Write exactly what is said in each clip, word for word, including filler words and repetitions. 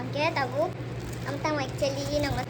Hwnkhe tabuk, ang tamo actually nangma.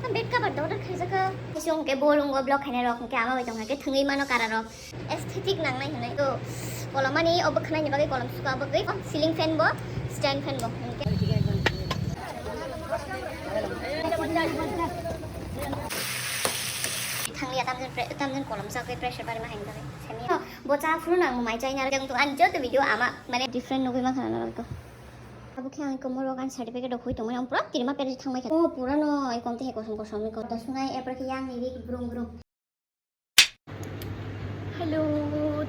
Ang bed cover da order khaijak kha. Kaisa hwnkhe bo room o block khainai rok, hwnkhe ama bai tongkha khe thwngwi mano kara rok. Aesthetic nangnai hinwi. To kolomani obo khwnaini bagwi kolom suka bagwi ceiling fan bo, stand fan bo. Hwnkhe thanglia tamjani pre-, tamjani kolom chakwi pressure barima haini bagwi. Semi. Bo cha phuru nang mai chaina rwjak tong ani joto video ama mane different nugwi mankha na rwgwi. Abo khe ang komor rok ani certificate rok hui tongmani ang pura kirima pera thangbai kha. O pura no ai kom te he kosom kosom ni kota sunai epor khe yang ni rik brum brum. Hello,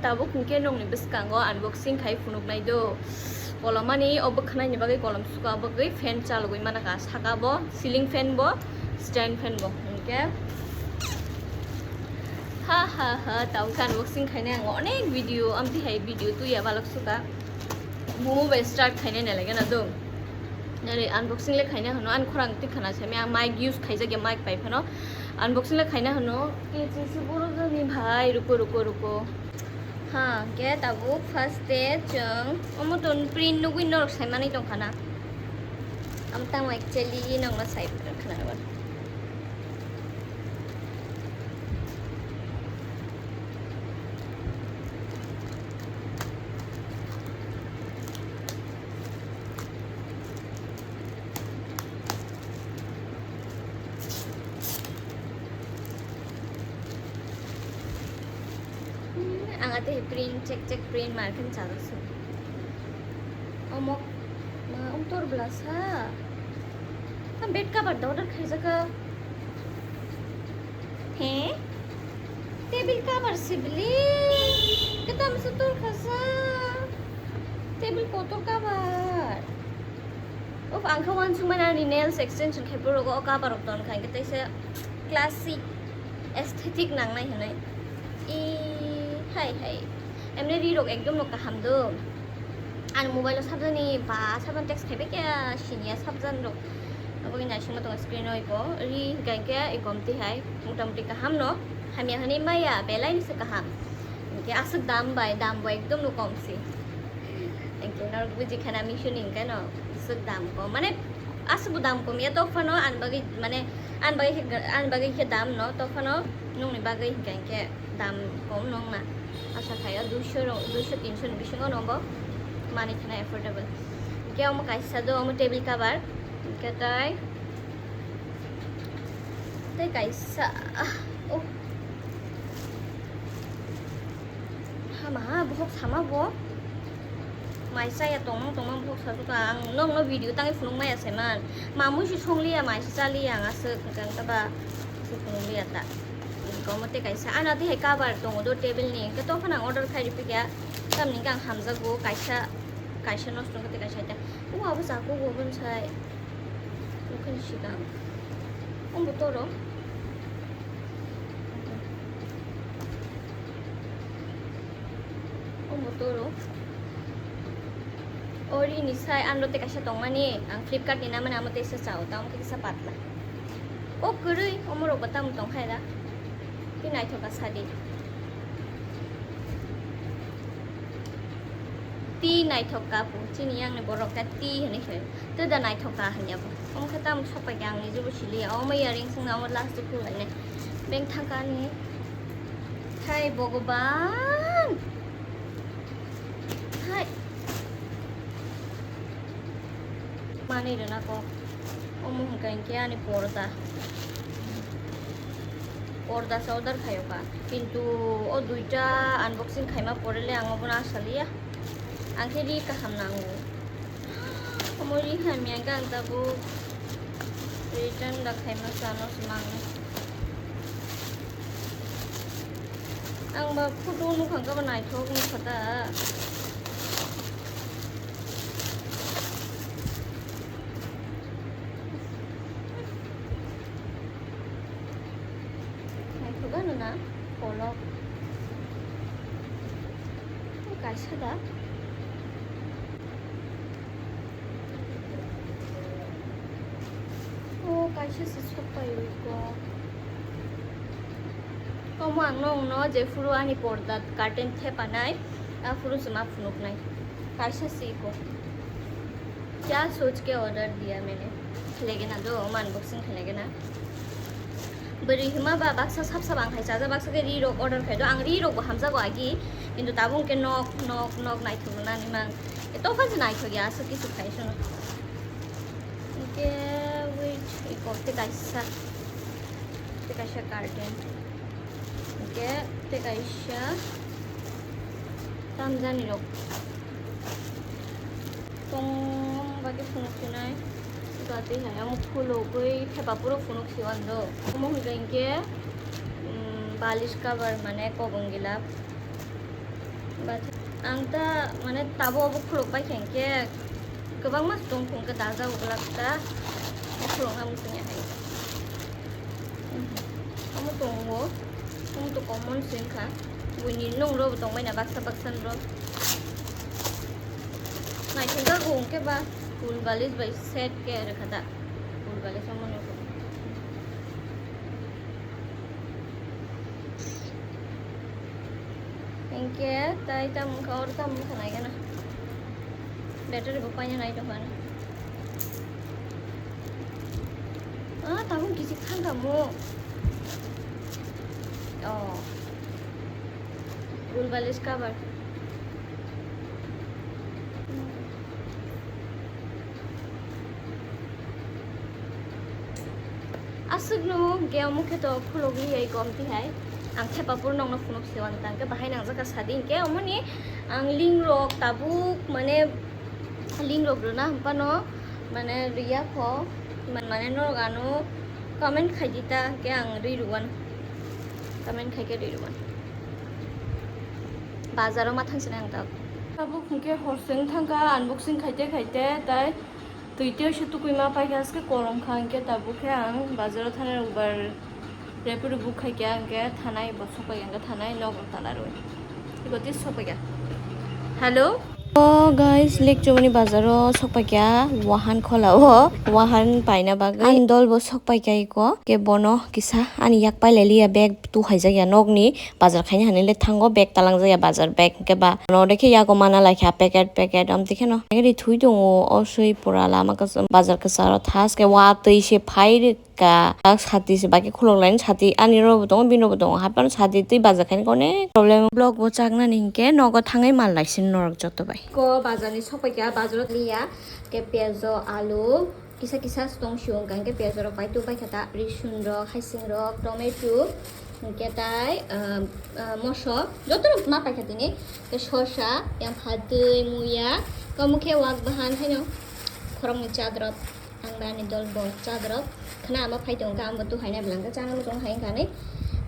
tabuk hwnkhe nongni bwskango unboxing khai phunuknai do. Kolomani o bwkhwnai ni bagwi kolom suka bagwi fan chalogwi mana kha saka bo ceiling fan bo stand fan bo hwnkhe ha ha ha tabuk khe unboxing khainai ang onek video amtwi hai video tuya balok suka. Bumu bai start khainai nai lagena do. Nari unboxing le khaina hwno, ani khorang twi khana sami ang mic use khaijak ya, mic pai phano unboxing le khaina hwno. Kechinsi boro jani bhai, ruko, ruko, ruko. Ha, ke tabuk first day chwng omo ton print nugwi norok sai manwi tong khana. Am tamo actually nokno sai khana. Ang ate print, check, check, print market chalo se. Omok ma umtor blasa. Ang bed cover da order khaijak kha. He? Table cover sibili. Kedam sutur khasa. Table kotor cover. Of ang khe uansukmani ani nails extension khai borok o cover rok ton khai khe teisa classic aesthetic nangnai hinwi. I hai hai. Emne ri rok ekdom no kaham do. Ani mobile o sabjani ba sabjani text khaibai khe siniya sabjan rok. Aboni naisingma tongo screen o iko ri hinkha hinkhe iko omtwi hai motamoti kaham no hamya hinwi maya belai ni se kaham. Hinkhe aswk dam bai dam bo ekdom no kom se. Hinkhe norok buji khana misuni hinkhe no aswk dam kom mane aswk bo dam kom ya tok phano ani bagwi mane ani bagwi khe ani bagwi khe dam no tok phano nungni bagwi hinkhe hinkhe. Dam kom nong na. Asa khaio duiso rok, duiso tinso ni bisingo no bo manwi khna affordable. Hwnkhe omo kaisa do, omo table cover. Hwnkhe tai, tai kaisa, ah, oh. Hama, bohok sama bo. Mai chaya tongmung tongmung bohok sajuka ang nokno video tangwi phunuk maya se man. Mamui se songliya mai se chaliya ang aswk hwnkhe ang taba se phunukliya ta. Komo tei kaisa ano tei hai cover tongo do table ni hwnkhe tokphano ang order khai ripikya tamni hwnkhe ang hamjakgo kaisa kaisa nosto wngkha tei kaisa hai ta. O abo jago bo bonsai. Nokni sikang. Omo toro. Omo toro. Ori ni sai ano tei kaisa tongmani ang Flipkart ni namani amo tei sa chao tamo kisa patla. O kwrwi omo rok bo tamo tong khai da. Tei naithok kha sadi. Tei naithok kha bo chini yang ni borok khe tei hinwi khai. Tei da naithok kha hanya bo. Omo khe tamo sok pai khe ang nijebo siliya. Omo earrings wngna omo last o khulai nai. Beng thangka ni. Hai Bhagwan. Hai. Manwi rwna kok. Omo hwnkha hinkhe ani porda. Porda se order khaio kha. Kintu o duita unboxing khaima pore le ang obono asaliya. Ang khe ri kaham nango. Omo ri hamya hwnkhe ang tabuk return da khaima chano se mangnai. Ang ba photo nukha hwnkhe bo naithok nukha ta. Naithok ano na kolok. Kaisa da. O kaisa se sok pai rwkha. Omo ang nokno jephuru ani porda curtain thepanai, aphuru se ma phunuknai. Kaisa se iko. क्या सोच के ऑर्डर दिया मैंने, लेकिन ना जो मन बॉक्सिंग खेलेगा ना। Bwrwi hima ba baksa sap sap ang khai chaja, baksa khe ri rok order khai do. Ang ri rok bo hamjago agi, kintu tabuk hwnkhe nok nok nok naithok nani mang. Topha se naithok ya, aswk kisu khai sono. Hwnkhe wait, iko tei kaisa, tei kaisa carton. Hwnkhe tei kaisa tamjani rok. Tong bagwi phunuk sinai. Batwi hai omo khulugwi thepa phuru phunuk siwan do. Omo hwnkhe hwnkhe, mm, balish cover mane kobong gila. Bat-, ang ta mane tabo obo khuluk bai khe hwnkhe kwbangma tong phunukhe dajak uglak ta. Khulukna muchungya hai. Omo tongo, omo to common se wngkha. Buini nung rok tongmani baksa baksa rok. Naithok jago hwnkhe ba, cool balish bai set khe rwkha da. Cool balish omo nukho. Hwnkhe tai tamo wngkha, oro tamo wngkha naikhe na. Battery bo paina nai tongkha na. Ah, tabuk kisi thangkha mo. Oh. Cool balish cover. Aswkno hwnkhe omo khe to khulogwi hai gom tihai. Ang thepa phuru nokno phunuk siwan tangkhe bahai nangjak kha sadi hwnkhe omoni ang link rok tabuk mane link rok rwna hwnphano mane rwya kho. Mane norok ano comment khai di ta hwnkhe ang rwi rwwan. Comment khai khe rwi rwwan. Bazaro ma thangsinai ang tabuk. Tabuk hwnkhe hor se wng thangkha unboxing khaite khaite tai. Twi tei se tukui ma paikha, aske korom kha, hwnkhe tabuk khe ang bazaro thanai rokbar repido book khaikha, hwnkhe thanai bo sokpai hwnkhe thanai nok tala rwi. Iko tei sokpaikha. Hello. O guys, Lekchomoni bazaro sokpaikha, wahan khola o, wahan paina bagwi. Ani dol bo sokpaikha iko, ke bono kisa ani yak pailai liya bag tu haijak ya nokni. Bazar khaina hinwi le thango, bag talangjak ya bazar bag, hwnkhe ba ano dekhe yago mana laikha packet packet, amtwi kheno ri thwi tongo, o swi pura lama kwcham bazar kwcharo thaske watwi se phai rwkha, sati se bai khe khulok laini sati ani rokbo tongo, bini rokbo tongo, haphano sati twi bazar khaina onek problem. Vlog bo chaknani hinkhe nogo thangwi mal naising norok joto bai. Ko bazarni sokpaikha, bazaro liya khe piyajo, alu, kisa kisa se tong sio, hwnkha hwnkhe piyaj rok bai tubui kha ta, risun rok, haising rok, tomato, hwnkhe tai, ah, ah, moso, joto rok ma paikha tini, hwnkhe sosa, yang phatwi, muya, omo khe wak bahan haino khoroknwi chadrop, ang bai ani dol bo chadrop, khna ama phai tongkha, ang bo tu haina belangkha, chana muchung hai wngkha ni.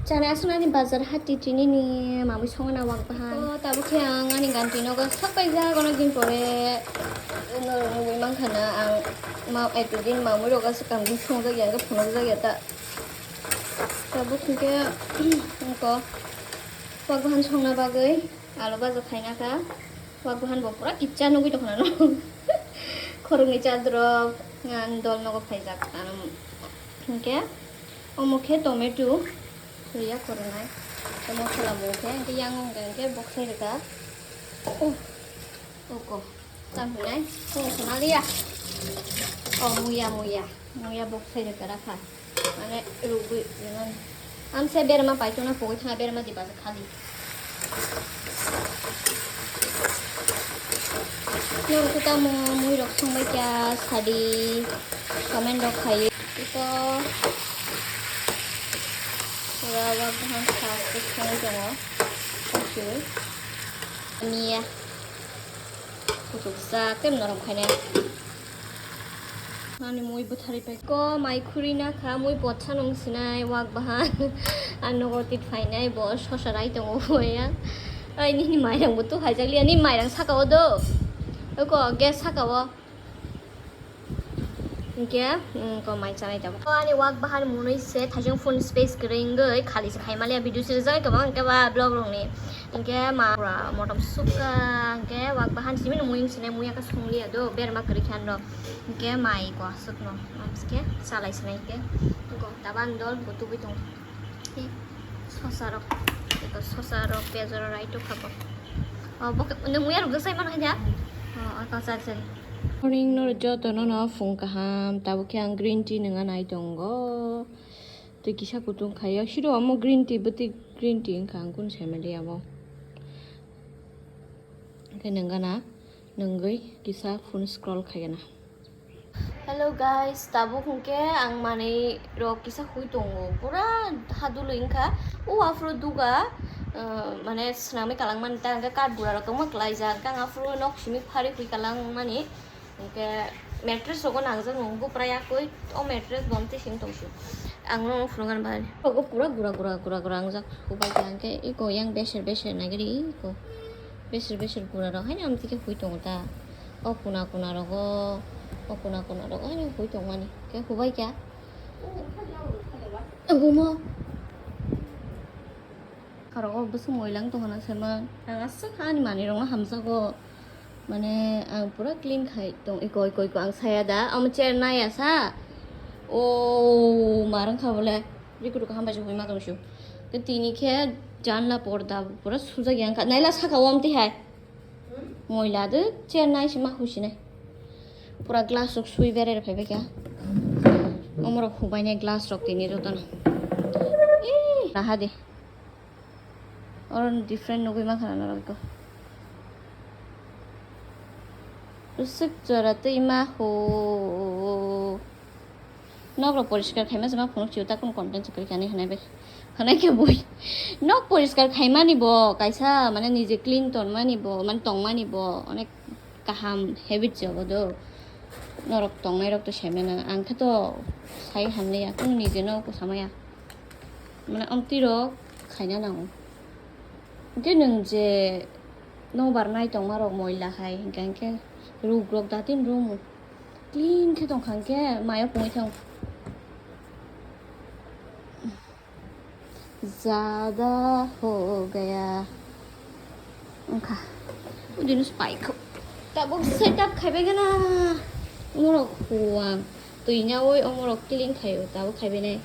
Chana aswk nani bazar hati tini ni mamui songna wak bahan. O tabuk khe ang ani ganti nogo sok paijak, onek din pore norok nugui mankha na ang ma, etodin mamui rok aswk ang songjakya, hwnkhe phunukjakya ta. Tabuk hwnkhe wngkha wak bahan songna bagwi alu baja khaina kha. Wak bahan bo pura kicha nugui tongkha na no. Khoroknwi chadrop, ang dol nogo phaijak ano. Hwnkhe omo khe tomato. Thwiya khoroknai. Tei mosola bo khe, hwnkhe yang wngkha hwnkhe boksai rwkha. Oh, oko. Tamo hinai? Phungo khna liya. Oh, muya, muya. Muya boksai rwkha rakha. Mane rugwi rwnani. Amse berma paitona pogwi thangna berma di baja khali. Norok khe tamo mui rok songbai kha sadi comment rok khai. Iko pura wak bahan sa se songwi tongo. Thank you. Miya. Kuchuksa tem norom khainai. Ani mui bwtharwi pai ko mai khuri na kha, mui botsa nung sinai wak bahan. Ang nogo tit phainai bo sosa rai tongo boya. Ai nini mairang bo tu haijak liya, ni mairang saka o do. Oko gas saka o. Hwnkhe, mm, ko mai chanai tabuk. Ani wak bahan munui se thaijong phone space kwrwi wngwi khali se khaima liya video se rijak kwbang hwnkhe ba vlog rokni. Hwnkhe ma pura motom sukha hwnkhe wak bahan simi no mui wng sinai mui aka song liya do berma kwrwi khe ano. Hwnkhe mai ko aswk no. Amsike chalai sinai hwnkhe. Ko taban dol bo tubui tongo. Sosa rok. Eko sosa rok piyaj rok rai tokha bo. O bo nung mui arok bwsai mano hanya. O aka chari chari. Morning, no joto no no phung kaham. Tabuk khe ang green tea nwnga nai tongo. Twi kisa kutung khayo. Siro omo green tea, bwtwi green tea wngkha, ang kunu sai manliya abo. Khe nwnga na, nwngwi kisa phone scroll khaigana. Hello guys, tabuk hwnkhe ang manwi rok kisa hui tongo, pura hadulwi wngkha. O aphuru duga, uh, mane swnamwi kalangmani ta hwnkhe kar bura rok tongma klaijak, hwnkhe ang aphuru nok simi phari hui kalangmani. Hwnkhe mattress rogo nangjak nung bupra yakui, o mattress bomtwi sing tongsi. Ang no phunukgan bahai. Ogo pura gura gura gura gura wngjak, hubai kha hwnkhe iko yang beser beser nagiri iko. Beser beser gura rok haino amtwi khe hui tongo ta. O kuna kuna rogo, o kuna kuna rogo haino hui tongmani. Khe hubai kha. Ogo mo. Kharo o bwswk moilang tongna sema. Ang aswk ani manwi rokno hamjago. Mane ang pura clean khai tong, iko, iko, iko, ang saya da, omo chair naya sa. O, marang kha bole. Rikuru kaham bai se hoi ma tong su. Ke tini khe janla porda pura sujak yang kha. Naila saka o amtwi hai. Moila de chair nai se ma husi nai. Pura glass rok sui bere phai bai kha. Omo rok hubai nai glass rok tini jotono. Ih, naha de. Oro different nugui mankha na norok eko. Usuk jora twi ma ho. Nok rok poriskar khaima se ma phunuk chio, ta kun content se kwrwi kani hwnai bai. Hwnai khe bui. Nok poriskar khaimani bo kaisa mane nije clean tonmani bo, mane tongmani bo onek kaham habit se obo do. Norok tongnai rok to sai mano. Ang khe to sai hamliya, kunu nije no samaya. Mane amtwi rok khaina nango. Hwnkhe nwng je nobar nai tongma rok moila hai, hwnkhe, hwnkhe ruk rok datin romu. Clean khe tongkha hwnkhe mayo pungwi thango. Jada ho gaya. Wngkha. Udinus paikho. Tabuk setup khaibai gana. Umorok huang. Twi nawi umorok clean khaio. Tabuk khaibai nai.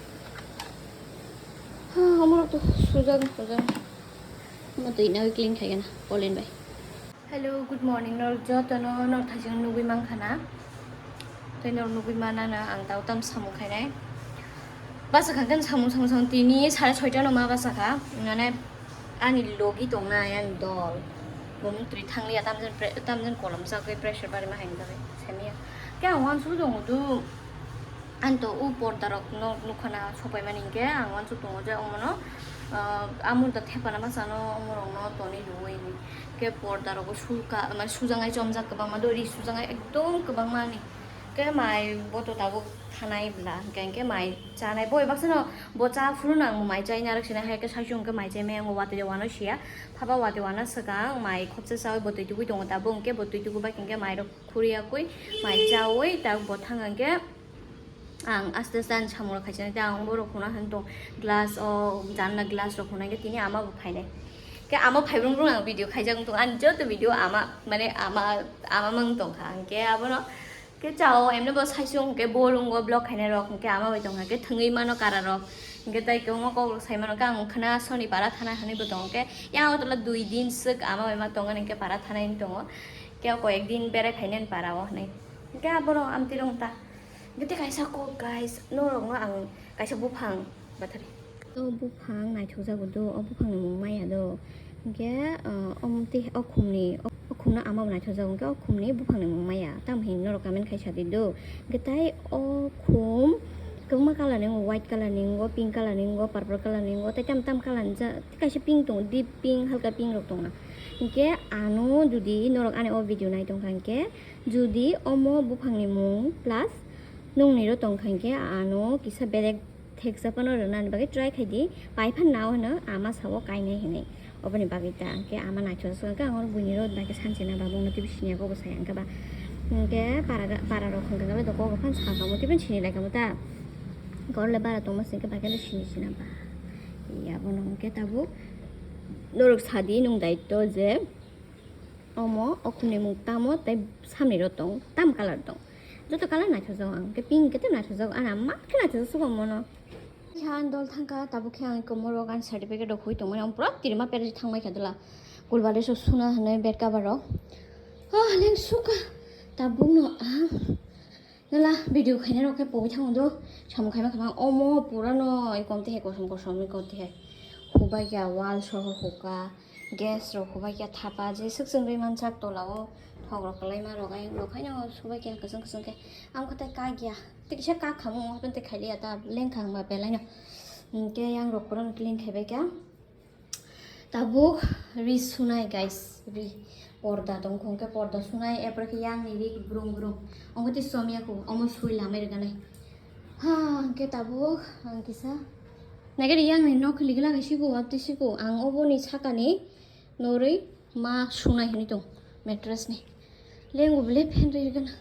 Ha, umorok to sujak, sujak. Omo twi nawi clean khai gana. Polin bai. Hello, good morning. Norok jotono norok thaising nugui mankha na. Tei norok nugui mana na ang tao tam samung khainai. Basa kha khe samung, samung, samung tini sare soita no ma basa kha. Mane ani logi tongnai ani dol. Bo mung twi thangliya tamjani pre-, tamjani kolom chagwi pressure bari ma hai wngjago. Semiya. Khe ang uansuk tongo do. Ani to o porda rok no nukha na sopai mani hinkhe ang uansuk tongo je omono, ah, amul da thepana masa no omo rok no tonwi rwui ni. Khe porda rogo suka, mane sujaknai chomjak kwbangma do, ri sujaknai ekdom kwbangma ni. Khe mai bo to tabuk thanai bwla, hinkhe, hinkhe mai chanai bo baksa no bo cha phuru no ang mai chai narwk sinai, hai khe saichung khe mai chai maya, ang watwi wano siya, phaba watwi wana swkang mai khopsa chawi bo twi tugui tongo tabuk, hinkhe bo twi tugu bai hinkhe mai rok khuriya kwi mai chawi tabuk bo thang hinkhe. Ang aste aste ani samung rok khaisani, tei ang borok hwnna hwn tong glass o janla glass rok hwnna khe tini ama bo phainai. Khe ama phaibrung brung ang video khaijak wng tong, ani joto video ama mane ama ama mang tong kha, hwnkhe abono khe chao emne bo saisung hwnkhe bo room o vlog khainai rok hwnkhe ama bai tong kha, khe thwngwi mano kara rok hwnkhe tei kwbangma kok rok sai mano khe ang khwna soni para thana hwnwi bo tong khe yang o tola dui din swk ama bai ma tong hwnkhe para thana hwnwi tongo, khe koi ek din berai phainani para o hwnwi hwnkhe abono amtwi rong ta. Gete kaisa kok guys, norokno ang kaisa buphang bathari. O buphang naithokjago do, o buphangni mung maya do. Hinkhe, ah, omtwi o khumni, o khumno ama bo naithokjago, hinkhe o khumni buphangni mung maya. Tamo hinwi norok comment khai sadi do. Hinkhe tai o khum kwbangma colour ni wngo, white colour ni wngo, pink colour ni wngo, purple colour ni wngo, tei tam tam colour ni ja-, tei kaisa pink tongo, deep pink, halka pink rok tongo. Hinkhe ano jodi norok ani o video nai tongkha hinkhe, jodi omo buphangni mung plus nungni ro tongkha hinkhe ano kisa berek theksa phano rwnani bagwi try khai di, pai phano nao hwno ama sao kainai hinwi. Oboni bagwi ta hinkhe ama naithok swkang khe ang oro buini ro naikhe sanchina ba bongno twibo siniya kok bo saya hinkhe ba. Hinkhe para ga-, para rok hinkhe ba kok bo phano sakamo twibo sini laikamo ta. Hinkhe oro le bara tongma sini khe bai khe sini sina ba. Abono hinkhe tabuk norok sadi nung daitto je. Omo, o khumni mung tamo tei samni ro tong, tam colour tong. Joto colour naithokjago ang, khe pink khe tei naithokjago, ani ama khe naithokjak sugo omono. Khe ang dol thangkha, tabuk khe ang komor rok ani certificate rok hui tongmani, ang pura tirima pera thangbai kha dula. Kulbari so suna hwnwi bed cover rok. Ah, leng suka. Tabukno ang nala video khaina rok khe pogwi thango do. Samung khaima khaima omo pura no i kom te hai kosom kosom i kom te hai. Hubai kya wall soho huka, gas rok hubai kya thapa je swk swk rwi mansak tola o thok rok kwlai ma rok ayang rok haino subai kya kwchwng kwchwng khe. Ang khatai kak ya. Te kisa kak khamu omo te khailiya ta lengkha ang ba belai no. Hwnkhe yang rok pura no clean khaibai kha. Tabuk ri sunai guys, ri porda tong khong khe porda sunai, epore khe yang ni ri brum brum. Ongo ti somya ko, omo sui lamai rwganai. Ha, hwnkhe tabuk ang kisa. Nagari yang ni nok khili gila siku, abti siku. Ang oboni sakani norwi ma sunai hini tong mattress ni. Lengu bele phen rwi rwgana.